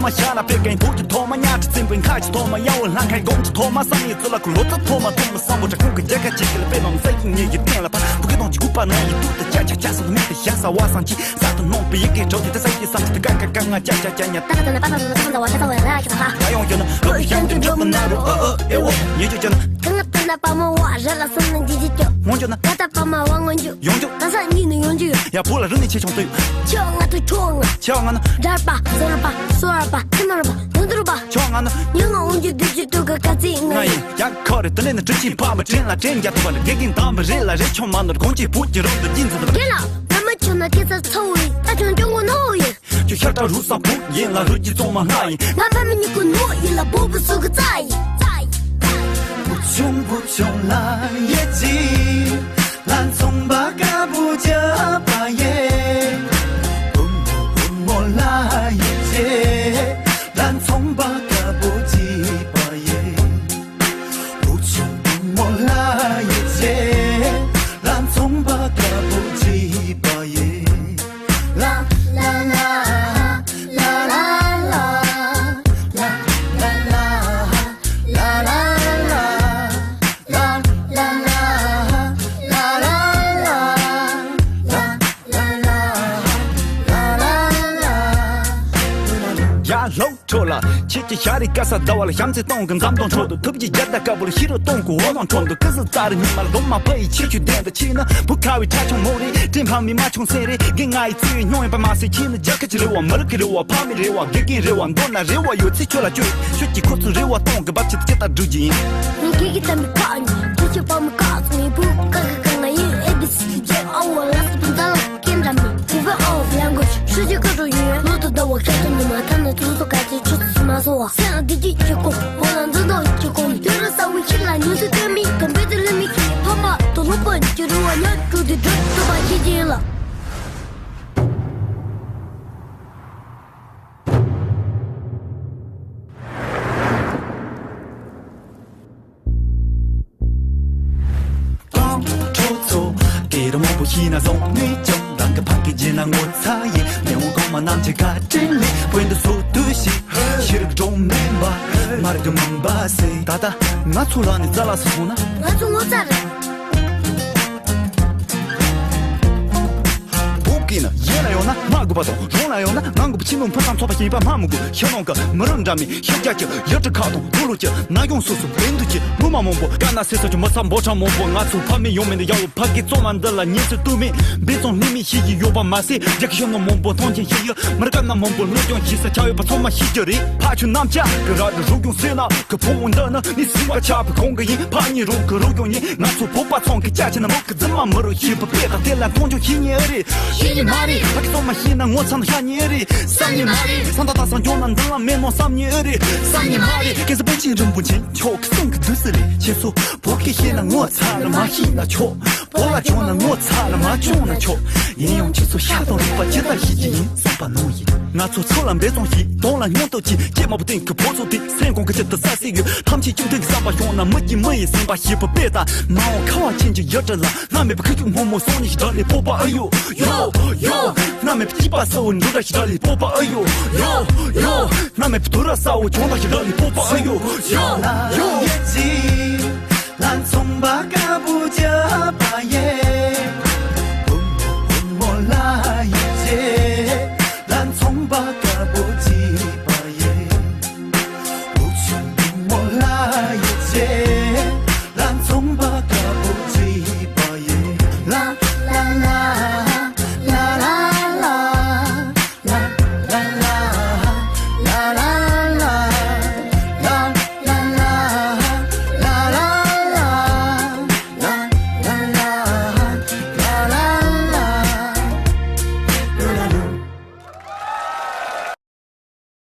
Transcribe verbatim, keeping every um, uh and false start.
མ་ཤ་ན་པེ་ཀའི་བུ་གི་ཐོག་མ་ཉག་ཁྲི་བཙན་པོའི་ཁ་གི་ཐོག་མ་ཡ་འོ་ལྷང་ཁའི་སྒོམ་གྱི་ཐོག་མ་བསམ་ཡས་ཚོ་ལ་ཁུ་ལོ་ཙི་ཐོག་མ་ཐོག་མ་བསམ་བོ་དྲ་ཁུང་གི་རྒྱལ་ཁ་ཆེ་གི་ལ་པེ་མ་མ་ས་ཡིན་ངེད་ཀྱི་སྟེང་ལ་ཕ་བུ་གི་གདོང་གི་སྐུད་པ་ནང་ཡི་ཏུ་ཏ་ཅ་ཅ་ཅ་སོང་དུ་མེད་དེ་ཤ་ས་བ་སང་ཅི་ས་དུ་ནོང་པེ་ཡི་གེ་གྲོགས་ཀྱི་ཏ་ས་ཡི་བསམ་གྱི་ཏ་ཀ་ཀ་ཀ་ང་ཅ་ཅ་ཅ་ཉ་ཏ་ཏ་ཏ་ན་པ་པ་ལ་ས་ད་བ་ཤ་ས་བ་ལ་ཤ་ས་ཧ་ཡོང་ཡོད་ན་ལོ་ཤན་གྱི་འགྲོ་མི་ན་རུ་ཨ་ཨ་ཨེ་འོ་ཉེ་ཅོ་ཅོ་ན། ཁ་ང་ཏི་ན་པ་མ་བ་ར་ལ་སོང་ན་ཇི་ཇི་ཅོ། ངོ་ཅོ་ན། ད་ད་པ་མ་བ་ངོ་ཅོ། ཡོང་རྒྱུ། ད་ས་གཉིས་ནས་ཡོང་རྒྱུ་ཡོད། ཡ་བུ་ལ་རི་ནས་ཆེ་ཆུང་ཏུ་ཡོད། ཆེ་བ་ང་ཏུ་ཆོ་ང་། ཆེ་བ་ང་ན། དར་པ་ཟོར་པ་སོར་པ་ཚེ་མར་པ་དོན་དུར་པ། ཆེ་བ་ང་ན། ཉོ་ང་འོང་རྒྱུ་དུས་ཀྱི་དུས་ཀ་ཀ་ཚི་ང་ཡིན། ཡ་ཁོ་རེ་དུ་ལེ་ན་དྲི་ཆིན་ཕ་མ་དྲིན་ལ་དྲིན་རྒྱ་ཐུབ་པ་ལ་དགེ་རྒན་དམ་པ་རེ་ལ་རེ་ཆོ་མ་ནོར་གོང་ཆེ་བུ་གྱི་རོགས་དུ་སྦྱིན་ཚུལ་དུ། རྒན་ལགས་ལ་མ་ཆོ་ན་ཁེ་ས་ཚ་བོ་ཡིན། ད་ཆུང་ཆུང་གོ་ནོ་ཡིན། ཁྱོད་ཤར་ཁྲ་རུ་ས་བུ་ཡིན་ལ་རུ་གྱི་ཙོང་མ་ལྔ་ཡིན། ང་ཕ་མི་ཉིད་ཀུན་མོ་ཡིན་ལ་བུ་བུ་སུ་གི་རྩ་ཡིན། བུ་ཆུང་བུ་ཆུང་ལ་ཡེ་ཅི། ལ་ཚོང་པ་དཀར་པོ་རྒྱབ་པ་ཡེ། བུ་མོ་བུ་མོ་ལ་ཡེ་ཅི། ལ་ཚོང་པ་དཀར་པོ་རྒྱབ་པ་ཡེ། བུ་ཆུང་བུ་མོ་ལ་ཡེ་ཅི། ལ་ཚོང་པ་དཀར་པོ་རྒྱབ་པ་ཡེ། ཡ་ལོ། ཁྲོ་ལ། ཁྱེད་ཀྱི་ཤ་རི་ཀ་ས་ཟླ་བ་ལ་བྱམས་བརྩེ་གཏོང་གི་འཛམ་གདོང་ཁྲོད་དུ་ཐུབ་ཀྱི་རྒྱལ་དར་དཀར་པོ་ལ་ཤི་རོ་གཏོང་གི་འོ་ལོང་ཁྲོད་དུ་ཀི་སི་ཙ་རི་ཉི་མ་ལ་སྒོ་མ་པ་ཡི་ཆེ་ཆུ་ལྡན་དུ་ཆེ་ན་བུ་ཁ་བའི་ཁྲ་ཆུང་མོ་རེད་དྲིན་ཕ་མི་མ་ཆུང་སེ་རེད་དགེ་ང་ཡི་ཚེ་བའི་སྙོང་ཡིན་པ་མ་ཟད་ཁྱེད་ནི་རྒྱལ་ཁ་ཅི་རེད་བ་མི་རིགས་ཀྱི་རེད་བ་ཕ་མི་རེད་བ་དགེ་རྒན་རེད་བ་མདོར་ན་རེད་བ་ཡོད་ཚེ་ཁྱོད་ལ་བཅོལ་ཤོད་ཀྱི་ཁོ་ཚོ་རེད་བ་གཏོང་གི་འབབ་ཆེད་དུ་ཅི་ལྟར་སྒྲུབ་ཀྱི་ཡིན། ངས་ཁྱེད་ཀྱི་གཏམ་པའི་ཁ་ཉིན་ཁྱེད་ཀྱི་ཕ་མི་ཁ་ཚོང་ཡིན་བུ་ཁ་ཁ་ཁ་ང་ཡིན་ཨེ་བི་སི་ཌི་ཨ་བ་ལ་སི་པི་ཛ་ལ། ཀེན་འདྲ་མི་གུ་བེ་ཨོ་ལེང་གུ་ཤུ་ཤུ་ཀ་ཀྲོ་ཡུ་ཡ་ལོ་དུ་ཟླ་བ་ཁྱེད་ཚོ་ཉི་མ་ཐ་ན་ཚོ་ཚོ་ག་ཚོད་ཆུ་ཚོད་མ་སོ་བ་སེ་ཨ་དི་ཅི་ཅི་ཀོ་འོ་ལ་འཛི་ནོ་ཅི་ཀོ་དུ་རུ་ས་བུ་ཤི་ལ་ཉུ་ཚོད་ཏེ་མི་གམ་བེ་དུ་ལི་མི་ཁི་ཕ་མ་དུ་ལོ་པོ་ཅི་རུ་བ་ཉ་ཀྲུ་དི་འགྲོ་ཏུ་བ་ཤི་ཅི་ལ། ཁྲོ་ཚོ། སྐད་ར་མང་པོ་ཤེས་ན་བཟང་ནས་ཀྱང་རང་གི་ཕ་སྐད་བརྗེད་ན་ངོ་ཚ་ཡིན་མེད་འོང་གོང་མ་རྣམས་ཀྱི་བཀའ་དྲིན་ལས་བོད་འདི་སོ་དུ་ཞིག་ཤེས་རིག་སྒྲོན་མེ་འབར་མར་གི་མུན་པ་སེལ། ད་ལྟ་ང་ཚོ་ལ་ནི་རྩ་ལ་སོང་ན་ང་ཚོ་ངོ་ཚ་རེད། བོད་སྐད་ནི་ཡིན་ན་ཡོང་ན་མ་དགོས་པ་དང་རང་ལ་ཡོང་ན་ང་དགོས་པ་ཕྱི་ནང་ཕུན་སུམ་ཚོགས་པ་ཞིག་ཡིན་པ་སྨྲ་མི་དགོས། ཤི་ནང་གི་མི་རབས་འདྲ་མིན་ཤི་རྒྱ་ཆེ་ཡུལ་གྲུ་ཁག་དང་དུག་ལོག་ཆེ་ན་གཞོན་སོ་སོ་བདེ་སྡུག་ཆེ་མི་མང་མང་པོ་དཀའ་ན་སེ་ས་ཆུ་མི་ས་འབོར་ཆ་མང་པོ་ང་ཚོ་ཕ་མེས་ཡང་མེས་ནས་ཡག་ཡོད་ཕ་གི་གཙོ་མ་འདི་ལ་ཉེས་སུ་གཏུག་མེད་འབད་བརྩོན་ལྷད་མེད་ཤེས་ཀྱི་ཡོད་པ་མ་ཟད་རྒྱ་གི་ཤི་ནང་མང་པོ་མཐོང་ཆེན་ཤེས་ཡོད་མི་རབས་ན་མང་པོ་བློ་སྦྱོང་ཤེས་ས་ཆ་ཡོད་པ་ཚང་མ་ཤེས་རྒྱུ་རེད། ཕ་ཆུ་རྣམས་ཅག་གི་ར་དུ་རུ་གྱོང་སེ་ན། གི་ཕུང་བོ་འདི་ནི་ནི་སྲིད་པ་ཆགས་པའི་གོང་གི་ཡིན། ཕ་ཉིད་རང་གི་རོ་གྱོང་ཡིན། ང་ཚོ་བོད་པ་ཚང་གི་ཅག་ཆེ་ན་མོ་གི་རྫུན་མ་མི་རུ་ཤེས་པ་དཔེ་དང་དེ་ལ་མཐོང་ཆུང་ཤེས་ཉེ་ཨེ་རེད། ཤེས་ཉེ་མ་རེད། ཕ་གི་སོ་མ་ཤེས་ན་ངོ་ཚ་ན་ཤ་ཉེ་ཨེ་རེད། བསམ་ཉེ་མ་རེད། ས་མཐའ་དག་ས་འཇོག་ན་འདི་ལ་མེད་ནོ་བསམ་ཉེ་ཨེ་རེད། བསམ་ཉེ་མ་རེད། སྐལ་བཟང་པཎ་ཆེན་རིན་པོ་ཆེ་མཆོག་གི་གསུང་གི་བདུད་རྩི་རེད། ཁྱེད་ཚོ་བོད་སྐད་ཤེས་ན་ངོ་ཚ་ན་མ་ཤེས་ན་ཆོག་བོད་ལ་བྱུང་ན་ངོ་ཚ་ན་མ་བྱུང་ན་ཆོག་ཡིན་ཡང་ཁྱེད་ཚོ་ཤ་དང་རུས་པ་ཇི་ལྟར་ཤེས་ཀྱི་ཡིན་བསམ་པ་ནང་བཞིན། ང་ཚོ་ཚོ་ལ་འབད་བརྩོན་བྱེད་གདོང་ལ་སྙིང་སྟོབས་ཀྱིས་སྐྱེས་མ་བུ་སྟེང་གི་ཕོ་ཚོ་དེ་སེམས་ཁོང་གི་ཆེད་དུ་ས་སྲིད་ཡོད། ཐམས་ཅད་ཁྱིམ་མཐུན་གྱི་བསམ་པ་བྱུང་ན་མི་གཅིག་མི་ཡི་སེམས་པ་ཞེ་པོ་དཔེ་ལྟ་མ་འོང་ཁ་བ་ཅན་གྱི་ཡུལ་གྲུ་ལ་ནམ་མེད་པའི་ཁུ་བྱུག་སྔོན་མོ་སོང་ནས་ཞིག་འདྲ་ལས་སྤོབས་པ་ཨ་ཡོ་ཡོ་ཡོ། ནམ་མེད་པའི་སྐྱིད་པ་གསལ་བོ་འགྲོ་འདྲ་ཞིག་འདྲ་ལས་སྤོབས་པ་ཨ་ཡོ་ཡོ་ཡོ། ནམ་མེད་པའི་དུ་ར་གསལ་བོ་བྱུང་འདྲ་ཞིག་འདྲ་ལས་སྤོབས་པ་ཨ་ཡོ་ཡོ་ཡོ། ལ་ཚོང་པ་དཀར་པོ་རྒྱབ་པ་ཡེ། བུ་མོ་བུ་མོ་ལ་ཡེ་ཅེ། ལ་ཚོང་པ་དཀར་པོ་རྒྱབ་